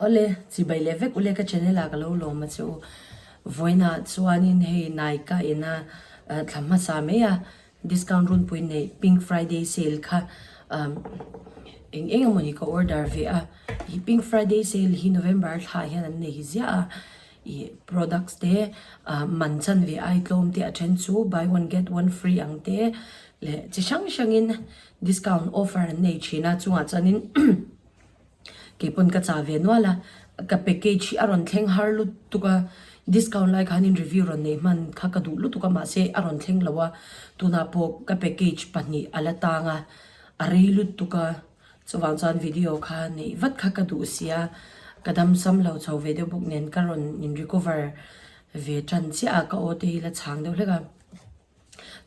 Awle, chibai leh vek ule ka channel ah ka lo lawm a che u. Vawiinah chuanin hei Nykaa ina thla hmasa mai a discount runpui nei Pink Friday sale kha eng eng emawni ka order ve a. Ih Pink Friday sale hi November thla ah hian an nei ziah a. Ih products te man chan ve ai tlawm te a then chu buy one get one free ang te leh chi hrang hrangin discount offer an nei thin a chungah chuanin Keipawn ka chah ve nual a, ka package hi a rawn thleng har lutuk a, discount lai khanin review rawn neih hman kha ka duh lutuk a mahse a rawn thleng lo a, tunah pawh ka package pahnih a la tang a, a rei lutuk a, chuvang chuan video kha neih vat kha ka duh sia, ka dam sam lo chho ve deuh bawk nen ka rawn in recover ve tan chiah a, ka aw te hi la chhang deuh hlek a.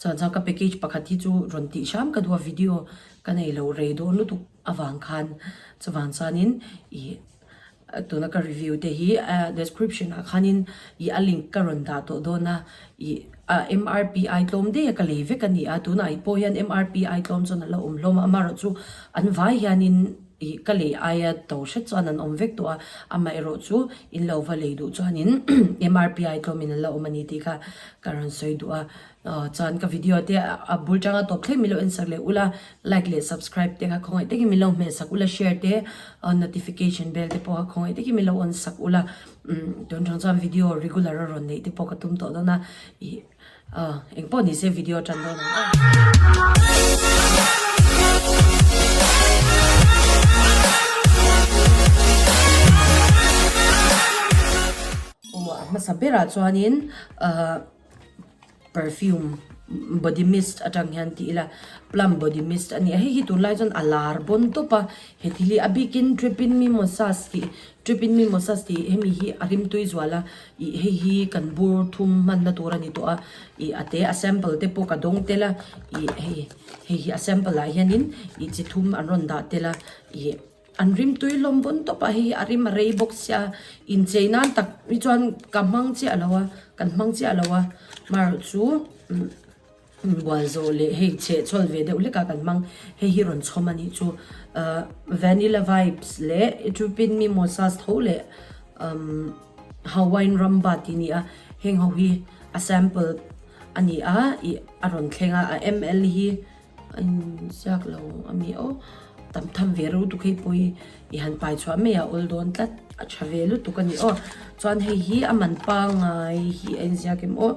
Chuan chuan ka package pakhat hi chu rawn tih hram ka duh a video ka nei lo rei dawn lutuk avang khan chuvang chuanin ih tuna ka review te hi description ah khanin ih a link ka rawn dah tawh dawn a ih a M_R_P ai tlawm daih a ka lei vek a ni a tunah pawh hian M_R_P ai tlawm chuan a la awm hlawm a amaherawhchu an vai hianin ih ka lei aia to hret chuan an awm vek tawh a amaherawhchu in lo va lei duh chuanin M_R_P ai tlawmin an la awm a ni tih kha Ka rawn sawi duh a, chuan ka video te a bul tanga tawp thleng min lo en sak leh ula, like leh subscribe te kha khawngaih takin min lo hmeh sak ula, share te notification bell te pawh kha khawngaih takin min lo on sak ula, tun tang chuan video regular a rawn neih te pawh ka tum tawh dawn a, ih engpawh ni se video tan dawn ang a. Aw a hmasa berah chuanin ahh perfume body mist atang hian ti ila plum body mist a ni a hei hi tunlai chuan a lar bawn tawp a he thil hi a bikin dripping mimosas tih dripping mimosas tih hemi hi a rimtui zual a ih hei hi kan bur thum hmanna tur a ni tawh a ih a te a sample te pawh ka dawng tel a ih hei hei hi a sample ah hianin ih chi thum an rawn dah tel a ih. An rim tui hlawm vawn tawp a, hei hi a rim a rei bawk sia, inchei nan tak hi chuan ka hmang chiah lo a, kan hmang chiah lo a, marawh chu bual zawh leh hei chhehchhawl ve deuh hlek a kan hmang, hei hi rawn chhawm a nih chu ahh vanilla vibes leh Ethiopian mimosas tho leh umm Hawaiian ramba tih a ni a, heng ho hi a sample a ni a, ih a rawn thleng a, a ml hi. A inziak lo a mi aw tam tham ve reuh lutuk hei pawh hi i han pai chhuah mai a awl dawn tlat a tha ve lutuk a ni aw chuan hei hi a man pangai hi a inziak em aw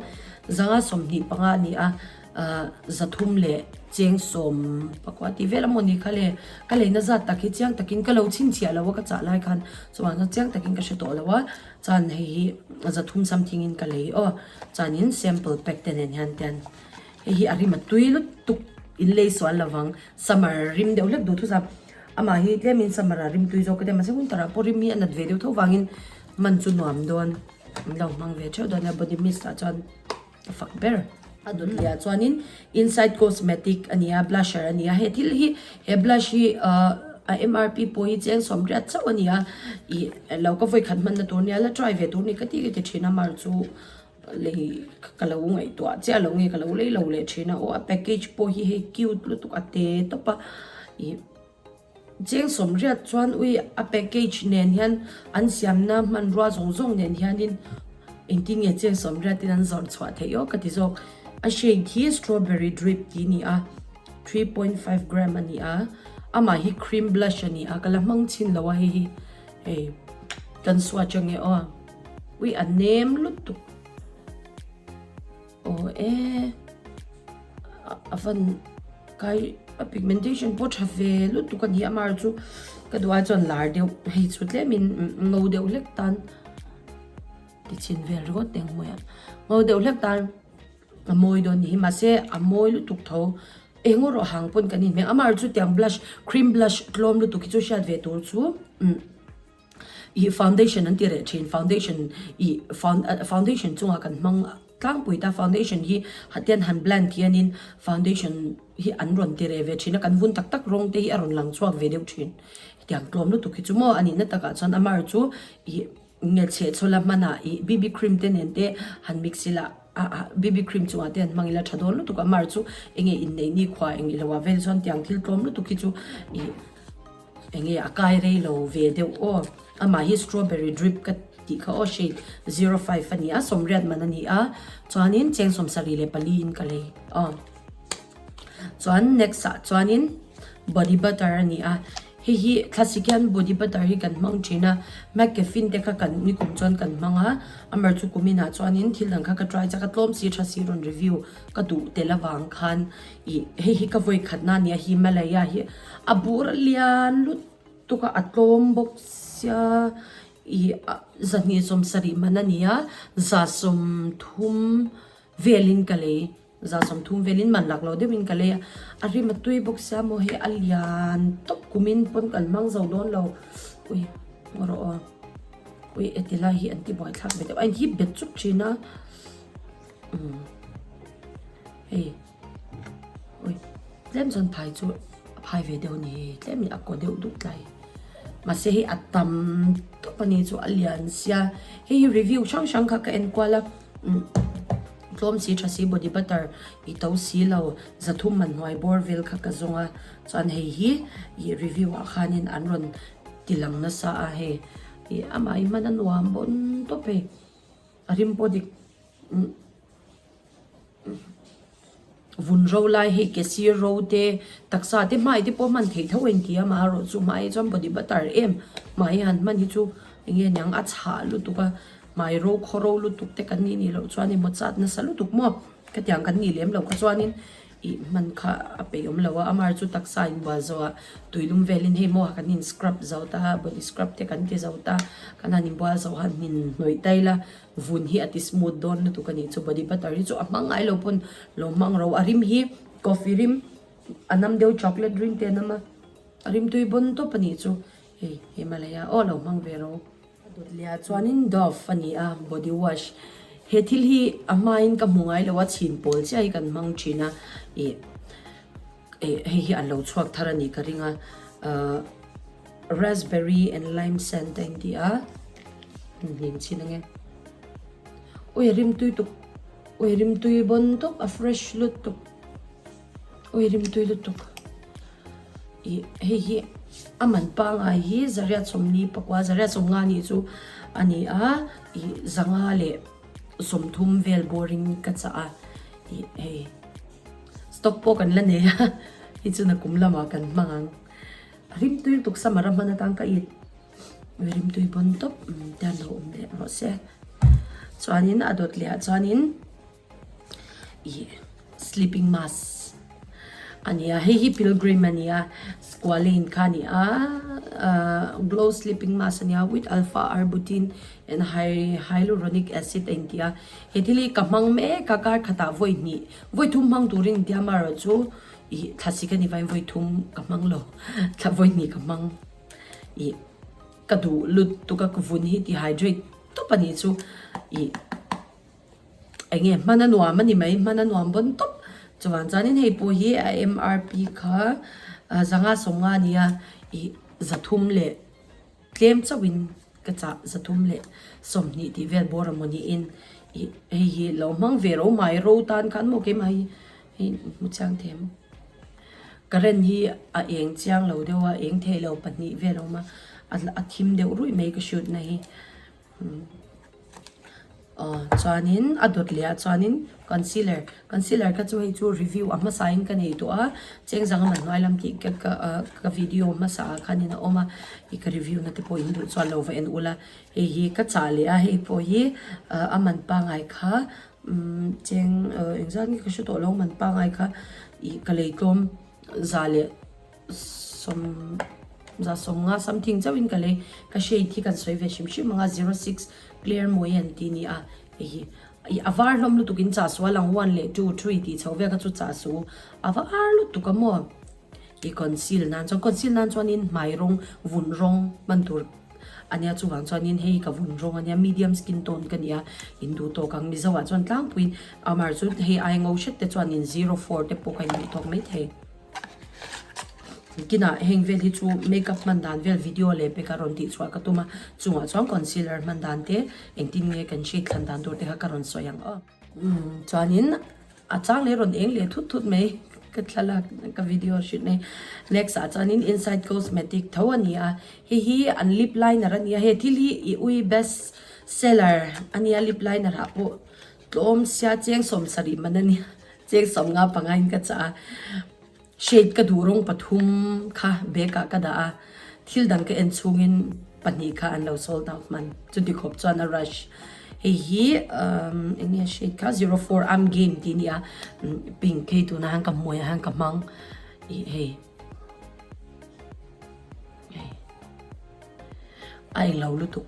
zanga 25 a ni a ah zathum leh cheng sawm pakua tih vel a maw ni kha le ka leina zat tak hi chiang takin ka lo chhinchhiah lo a ka chah lai khan chuan chiang takin ka hre tawh lo a chuan hei hi zathum something in ka lei aw chuanin sample pack te nen hian tian. Hei hi a rim a tui lutuk in lei sual lovang summer rim deuh hlek duh thusa amah hi tlemin summer ah rim tui zawk ka ti a mahse winter ah pawh rim hi a nat ve deuh tho vangin hman chu nuam dawn an lo hmang ve theuh dawn a body mist ah chuan a fak ber. A dawt leh ah chuanin inside cosmetic a ni a blusher a ni a he thil hi he blush hi ahh a MRP pawh hi cheng 80 chauh a ni a ih lo ka vawikhat hmanna tur nia la try ve tur a ni ka ti ka ti thin a mar chu. Lei ka lo ngaihtuah chiah lo nge ka lo lei lo leh thin a aw a package pawh hi hei cute lutuk a te tawp a ih cheng 80 chuan ui a package nen hian an siamna hmanrua zawng zawng nen hianin engtin nge cheng 80 in an zawrh chhuah theih aw ka ti zawk a shade hi strawberry drip tih a ni a 3.5 gram a ni a amah hi cream blush a ni a ka la hmang chhin lo a hei hi hei kan swatch ange aw. Ui a nem lutuk aw e a van kai a pigmentation pawh tha ve lutuk a ni a mar chu ka duh ai chuan lar deuh hei chu tlemin ngo deuh hlek tan ti chhin vel ringawt teh ang hmuiah ngo deuh hlek tan a mawi dawn ni hi mahse a mawi lutuk tho eng erawh hang pawn kan inhmeh amah chu tiang blush cream blush tlawm lutuk hi chu hriat ve tur chu umm. Ih foundation an ti reh thin foundation ih foundation chungah kan hmang tlangpui ta foundation hi hatian han blend hianin foundation hi an rawn ti reh ve thin a kan vun tak tak rawng te hi a rawn lang chhuak ve deuh thin hetiang tlawm lutuk hi chu maw a nihna takah chuan amar chu ih nge chhehchhawla hmanah ih B_B cream te nen te han mix ila B_B cream chungah te han hmang ila tha dawn lutuk amar chu enge inneih nikhua eng ilo ah vel chuan tiang thil tlawm lutuk hi chu ih. Enge a kai rei lo ve deuh aw. Amah hi strawberry drip ka tih kha aw shade 05 a ni a, sawmriat man a ni a, chuanin cheng 74 in ka lei aw. Chuan next ah chuanin body butter a ni a, hei hi thlasik hian body butter hi kan hmang thin a, McCaffin te kha kan nikum chuan kan hmang a, amar chu kumin ah chuanin thil dang kha ka try chak a, tlawm si tha si rawn review ka duh tel avang khan ih hei hi ka vawi khatna a ni a, Himalaya hi a bur a lian lutuk a, a tlawm bawk sia ih 270 man a ni a, 130 velin ka lei. 130 velin man lak lo deuhin ka lei a, a rim a tui bawk sia maw hei a lian tawp kumin pawn kan hmang zo dawn lo ui ngaw rawh aw ui heti lai hi an ti buai thlak ve deuh a in hip bet chuk thin a umm hei ui tlem chuan phai chu a phai ve deuh a ni hei tlem in a kaw deuh duk tlai mahse hei a tam tawp a ni chu a lian sia hei hi review hrang hrang kha ka en kual a umm. Tlawm si tha si body butter i to si lo 300 man hnuai bawr vel kha ka zawng a chuan hei hi ih review ah khanin an rawn ti lang nasa a hei ih amah hi hman a nuam bawn tawp hei a rim pawh dik umm Vun ro lai hei ke sir ro te taksa te hmai te pawh hman theih tho a inti a amaherawhchu hmai hi chuan body butter em hmai han hman hi chu enge niang a chhah lutuk a hmai ro khaw ro lutuk te kan nih nih loh chuan emaw chat nasa lutuk maw khatiang kan nih lem loh kha chuanin ih hman kha a peih awm lo a amaherawhchu taksa inbual zawhah tuilum velin hei maw kan in scrub zo ta body scrub te kan ti zo ta kan han inbual zawh han hnin hnawih tail a. Vun hi a ti smooth dawn lutuk a nih chu body butter hi chu a hmang ngai lo pawn lo hmang ro a rim hi coffee rim a nam deuh chocolate rim te a nam a a rim tui bawn tawp a nih chu hei Himalaya aw lo hmang ve ro. A dawt leh ah chuanin Dove a ni a body wash he thil hi a hmain ka hmu ngai lo a chhin pawl chiah hi kan hmang thin a ih eh hei hi an lo chhuak thar a nih ka ring a ahh raspberry and lime scent a inti a hnim chhin ange ui a rim tui tuk ui a rim tui bawn tawp a fresh lutuk ui a rim tui lutuk ih hei hi a man pangai hi zariat 44 zariat 50 nih chu a ni a ih 500 leh 30 vel bawrin ka chah a ih hei. Stock pawh kan la nei a, hei chu nakum lamah kan hmang ang. A rimtui lutuk summer a hman atang ka it rimtui bawn tawp te an lo awm leh rawh se. Chuanin a dawt leh ah chuanin ih sleeping mask a ni a, hei hi pilgrim a ni a, squalane kha a ni a, glow sleeping mask a ni a with alpha arbutin and hyaluronic acid a inti a. He thil hi ka hmang mek a, kar khatah vawi hnih, vawi thum hmang turin intia amaherawhchu ih thlasik a ni vangin vawi thum ka hmang lo, thla vawi hnih ka hmang ih ka duh lutuk a, ka vun hi dehydrate tawp a nih chu ih eng nge hman a nuam a ni mai, hman a nuam bawn tawp. Chuvang chuanin hei pawh hi a MRP kha 550 a ni a, ih 300 leh Tlem chauhin ka chah 320 tih vel bawr a maw niin ih hei hi lo hmang ve ro mai ro tan khan maw keimah hi hei hmu chiang thei ang current hi a eng chiang lo deuh a eng thei lo pahnih vel a awm a a thim deuh ruih mai ka shoot na hi. Aw chuanin a dawt leh ah chuanin concealer concealer kha chu hei chu review a hmasa in ka nei tawh a chengzang a man hnuai lam tih ka ka ah ka video hmasa ah khanin a awm a ih ka review na te pawh in duh chuan lo va en ula hei hi ka chah leh a hei pawh hi ah a man pangai kha umm cheng ah engzat nge ka hre tawh lo man pangai kha ih ka lei tlawm za leh. 150 something chauhin ka lei ka shade hi kan sawi ve hrim hrim ang a 06 clear mawi an tih a ni a hei hi ih a var hlawm lutuk in chah sual ang one leh two three tih chho vel kha chu chah su a var lutuk a maw ih conceal nan chuan conceal nan chuanin hmai rawng vun rawng hman tur a nia chuvang chuanin hei ka vun rawng a nia medium skin tone ka ni a in duh tawk ang mizo ah chuan tlangpuiin amar chu hei ai ngo hret te chuanin 04 te pawh kha in duh tawk maithei. Kinah heng vel hi chu makeup hman dan vel video leh pek a rawn tih chhuah ka tum a, chungah chuan concealer hman dan te engtin nge kan shade thlan dan tur te kha ka rawn sawi ang aw. Chuanin a chang leh rawn eng leh thut thut mai. Ka thlalak ka video hrilh mai. Next ah chuanin Inside Cosmetic tho a ni a, hei hi an lip liner a ni a, he thil hi i ui best seller a nia lip liner ah pawh tlawm sia cheng 70 man a nia, cheng 55 in ka chah a. Shade ka duh rawng pathum kha bag ah ka dah a, thil dang ka en chhungin pahnih kha an lo sold out hman. Chuti khawp chuan a rush. Hei hi umm eng nge shade kha 04 I'm game tih a ni a, pink hei tunah hian ka hmuaiah hian ka hmang ih hei hei a englo lutuk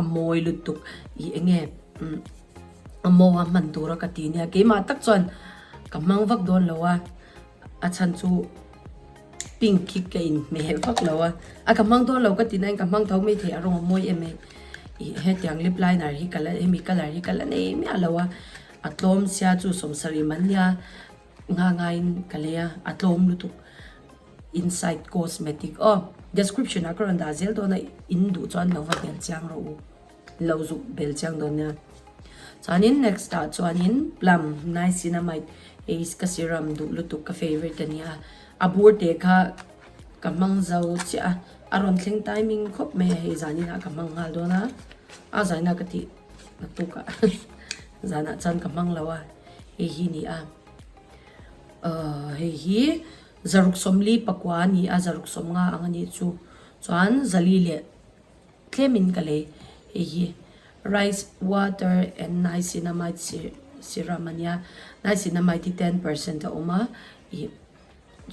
a mawi lutuk ih eng nge umm. A maw a hman tura ka ti nia keimah tak chuan ka hmang vak dawn lo a, a chhan chu pink khi ka inhmeh vak lo a, a ka hmang dawn lo ka ti nain ka hmang tho mai thei a rawng a mawi em em ih hetiang lip liner hi ka la hemi colour hi ka la nei miah lo a, a tlawm sia chu 70 man nia nga ngaiin ka lei a, a tlawm lutuk inside cosmetic aw description ah ka rawn dah zel dawn a in duh chuan lo va hnial chiang rawh u. Lo zuk bel chiang dawn nia. Chuanin next ah chuanin plum niacinamide hei ka serum duh lutuk ka favourite a nia. A bur te kha ka hmang zo chiah a, a rawn thleng timing khawp mai a hei zanin ah ka hmang nghal dawn a, a zanin ah ka tih naktuk ah zanah chuan ka hmang lo a hei hi ni a. Ahh hei hi 649 a ni a 650 ang a nih chu chuan 400 leh Tlemin ka lei. Hei hi rice water and niacinamide serum a nia. Niacinamide hi 10% a awm a, ih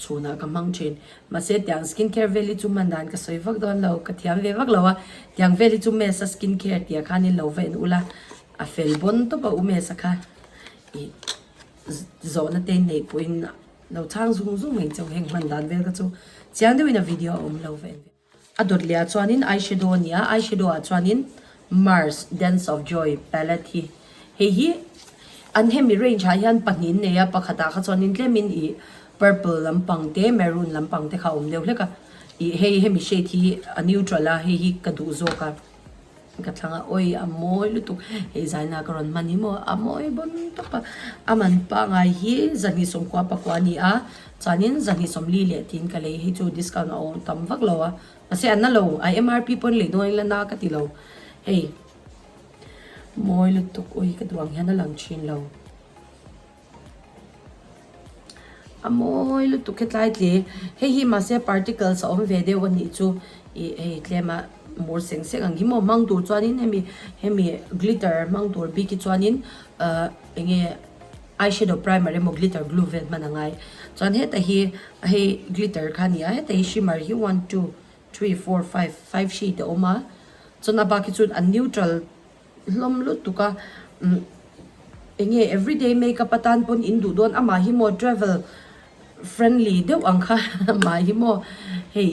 chhunah ka hmang thin. Mahse tiang skin care vel hi chu hman dan ka sawi vak dawn lo, ka thiam ve vak lo a. Tiang vel hi chu Mesa skin care tih ah khan in lo va en ula, a fel bawn tawp a u Mesa kha. Ih zawhna te neih pawhin lo chhang zung zung mai chauh heng hman dan vel kha chu chiang deuhin a video a awm lo va en ve. A dawt leh ah chuanin eyeshadow a ni a, eyeshadow ah chuanin Mars Dance of Joy palette hi hei hi an hemi range ah hian pahnih an nei a, pakhat ah kha chuanin tlemin ih purple lampang te maroon lampang te kha a awm deuh hlek a, ih hei hemi shade hi a neutral a hei hi ka duh zawk a. Ka thlang a, awi a mawi lutuk, hei zaina ka rawn hman hi maw a mawi bawn tawp a, a man pangai hi 299 a ni a, chuanin 240 leh tiin ka lei hei chu discount a awm tam vak lo a, mahse a na lo, a MRP pawn lei dawn ila na ka ti lo, hei mawi lutuk, awi ka duh ang hian a lang thin lo. A mawi lutuk hetlai tle. Hei hi mahse particles a awm ve deuh a nih chu ih hei tlem a mur seng seng ang hi maw hmang tur chuanin hemi hemi glitter hmang tur bik hi chuanin ahh eng nge eyeshadow primer emaw glitter glue vel hman a ngai. Chuan heta hi hei glitter kha a ni a heta hi shimmer hi one two three four five five shade a awm a chuan a bak hi chu a neutral hlawm lutuk a umm eng nge everyday makeup atan pawn in duh dawn amah hi maw travel friendly deuh ang kha amah hi maw hei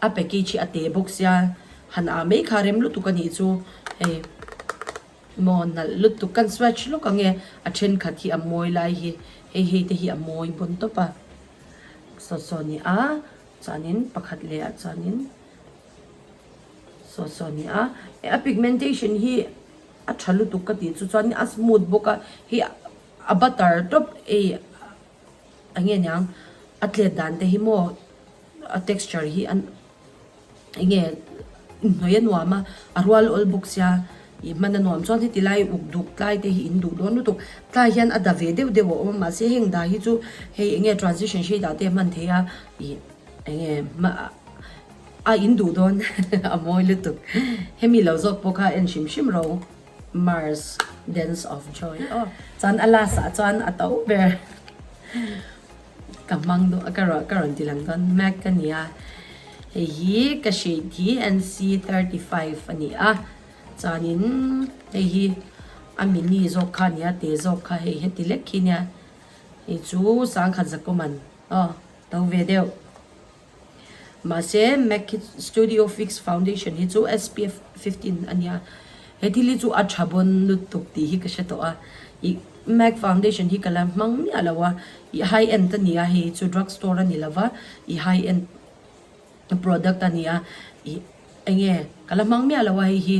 a package hi a te bawk sia han ah mai kha rem lutuk a nih chu hei maw nalh lutuk kan swatch lawk ang e a thenkhat hi a mawi lai hi hei hei te hi a mawi bawn tawp a saw saw ni a chuanin pakhat leh ah chuanin. Saw saw ni a, a pigmentation hi a tha lutuk ka tih chu chuan a smooth bawk a, hei a butter tawp ei eng nge niang a tlet dan te hi maw a texture hi an eng nge inhnawih a nuam a, a rual awl bawk sia ih hman a nuam chuan heti lai uk duk tlai te hi in duh dawn lutuk tlai hian a da ve deuh deuh a awm a mahse heng da hi chu hei eng nge transition shade ah te a hman theih a ih eng nge hma. A in duh dawn a mawi lutuk. Hemi lo zawk pawh kha en hrim hrim ro. Mars Dance of Joy aw. Chuan a last ah chuan a to ber. Ka hmang duh a ka rawn ka rawn ti lang dawn. Mac ka ni a. Hei hi ka shade hi NC 35 a ni a. Chuanin hei hi a mini zawk kha a ni a te zawk kha hei heti lek khi nia. Hei chu sangkhat zakawman aw to ve deuh. Mahse, Mac hi Studio Fix Foundation hi chu SPF 15 a nia. He thil hi chu a tha bawn lutuk tih hi ka hre tawh a. Ih Mac foundation hi ka la hmang miah lo a. Ih high end a ni a, hei hi chu drug store a ni lo va, ih high end product a ni a. Ih eng nge ka la hmang miah lo a hei hi.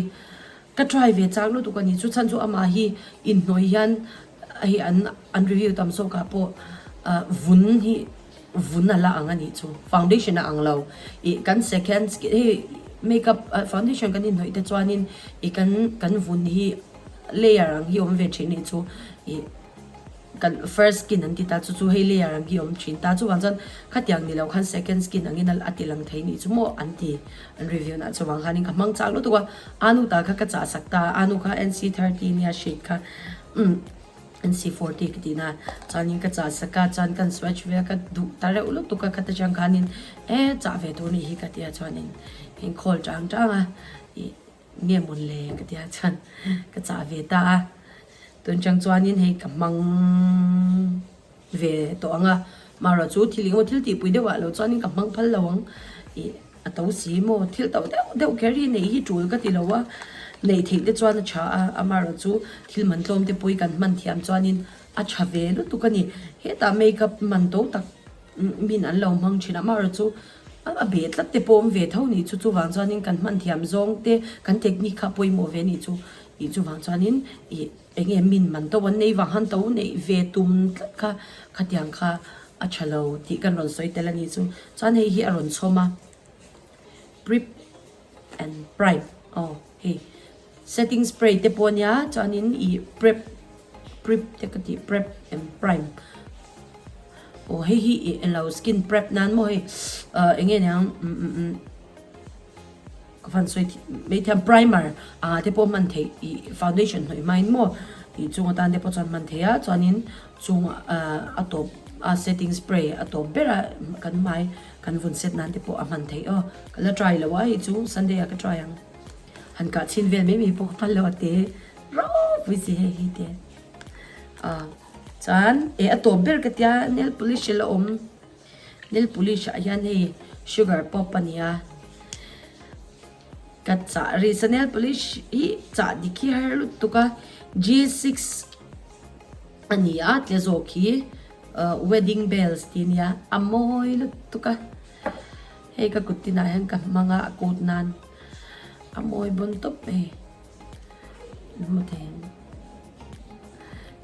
Ka try ve chak lutuk a ni. Chu chhan chu amah hi inhnawih hian hei an an review tam zawkah pawh. vun hi vun a la ang a nih chu foundation a ang lo ih kan second skin hei makeup foundation kan inhnawih te chuanin ih kan kan vun hi layer ang hi awm ve thin a nih chu ih. Kan first skin an ti ta chu chu hei layer ang hi awm thin ta chuvang chuan khatiang ni lo khan second skin angin a ti lang thei nih chu maw an ti an review nah chuvang khanin ka hmang chak lutuk a anu ta kha ka chah sak ta anu kha NC 30 nia sheet kha umm NC 40 ka tih na chuanin ka chah sak a chuan kan swatch ve a ka duh ta reuh lutuk a khata chang khanin e chah ve tur nih hi ka tia chuanin in call tang tang a ih. Nge mawn le ka tia chuan ka chah ve ta a, tun chang chuanin hei ka hmang ve tawh ang a, marawh chu thil engemaw thil tihpui deuh ah lo chuanin ka hmang phal lo ang ih a to si maw thil to deuh deuh kher hi neih hi tul ka ti lo a, neih theih te chuan a tha a, amarawh chu thil man tlawm te pawh hi kan hman thiam chuanin a tha ve lutuk a ni, hetah makeup man to tak. Min an lo hmang thin a, amaherawh chu a be tlat te pawh awm ve tho nih chu, chuvang chuanin kan hman thiam zawng te kan technique kha pawimawh ve nih chu ih chuvang chuanin ih eng nge min man to an nei vang han to neih ve tum tlat kha khatiang kha a tha lo tih kan rawn sawi tel a nih chu, chuan hei hi a rawn chhawm a prep and prime aw hei setting spray te pawh a nia chuanin ih prep prep te ka tih prep and prime aw hei hi ih elo skin prep nan maw hei ah eng nge niang umm umm umm ka van sawi maithiam primer ah te pawh hman theih ih foundation hnawih hmain maw tih chung atan te pawh chuan hman theih a chuanin chung ah a tawp a setting spray a tawp ber a kan hmai kan vun set nan te pawh a hman theih aw ka la try lo a hei chu sunday ah ka try ang han kah chhin vel mai mai pawh ka phal lo a te ropui chi hei hi te ah chuan eh a tawp ber ka tia nail polish a la awm nail polish ah hian hei sugar pop a nia ka chah rih sa nail polish hi chah dik hi har lutuk a G6 a ni a tle zawk hi ah wedding bells tih a nia a mawi lutuk a hei ka kut tinah hian ka hmang a a coat nan a mawi bawn tawp mai. Hmu thei ang.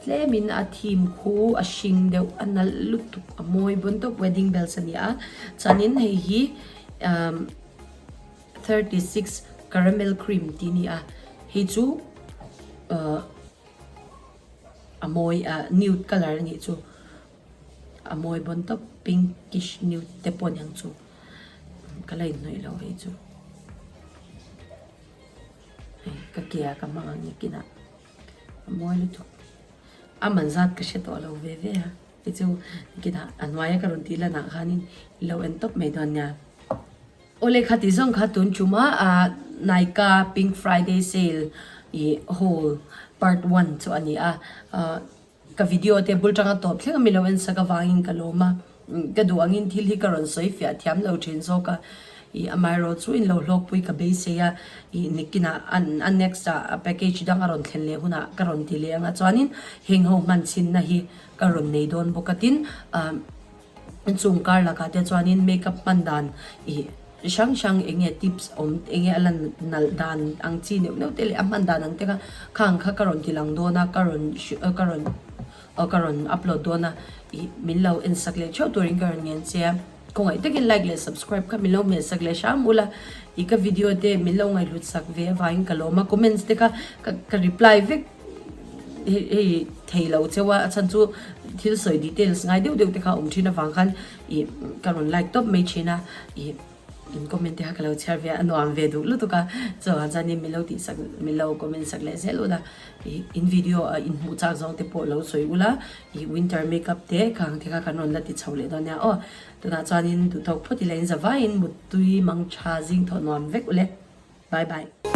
Tlemin a theme khu a hring deuh a nalh lutuk a mawi bawn tawp wedding bells a ni a chuanin hei hi umm 36 caramel cream tih a ni a hei chu ahh a mawi ah nude colour a nih chu a mawi bawn tawp pinkish nude te pawh a ni ang chu ka la inhnawih lo hei chu. Hei ka ke ah ka hmang ang nikinah a mawi lutuk a man zat ka hre tawh lo ve ve a hei chu nikinah a hnuaia ka rawn tih lanah khanin i lo en tawp mai dawn nia. Awle khati zawng kha tun ṭuma ah Nykaa Pink Friday Sale ih haul part one chu a ni a ah Ka video te bul tanga tawp thleng a mi lo en sak avangin ka lawm a, ka duh angin thil hi ka rawn sawi fiah thiam lo thin zawk a, ih amaherawh chu in lo hlawkpui ka beisei a, ih nikinah a next ah package dang a rawn thlen leh hunah ka rawn ti leh ang a chuanin heng ho hman chhinna hi ka rawn nei dawn bawk a tin ah chung kar lakah te chuanin makeup hman dan ih hrang hrang eng nge tips awm eng nge a lan nalh dan ang chi neuh neuh te leh a hman dan ang te kha khang kha ka rawn ti lang dawn a ka rawn ka rawn aw ka rawn upload dawn a ih min lo en sak leh theuh turin ka rawn ngen che a khawngaih takin like leh subscribe kha min lo hmeh sak leh hram ula ih ka video te min lo ngaihhlut sak ve avangin ka lawm a comments te kha ka reply vek. Hei thei lo cheu a, a chhan chu thil sawi details ngai deuh deuh te kha a awm thin avang khan ih ka rawn like tawp mai thin a, ih in comment te kha ka lo chhiar ve a, a nuam ve duh lutuk a, chuvang chuanin min lo tih sak min lo comment sak leh zel ula, ih in video ah in hmuh chak zawng te pawh lo sawi ula, ih winter makeup te khang te kha kan rawn la ti chho leh dawn nia aw, tunah chuanin duhtawk phawt ila in za vaiin muttui mang tha zing thawh nuam vek ule, bye bye.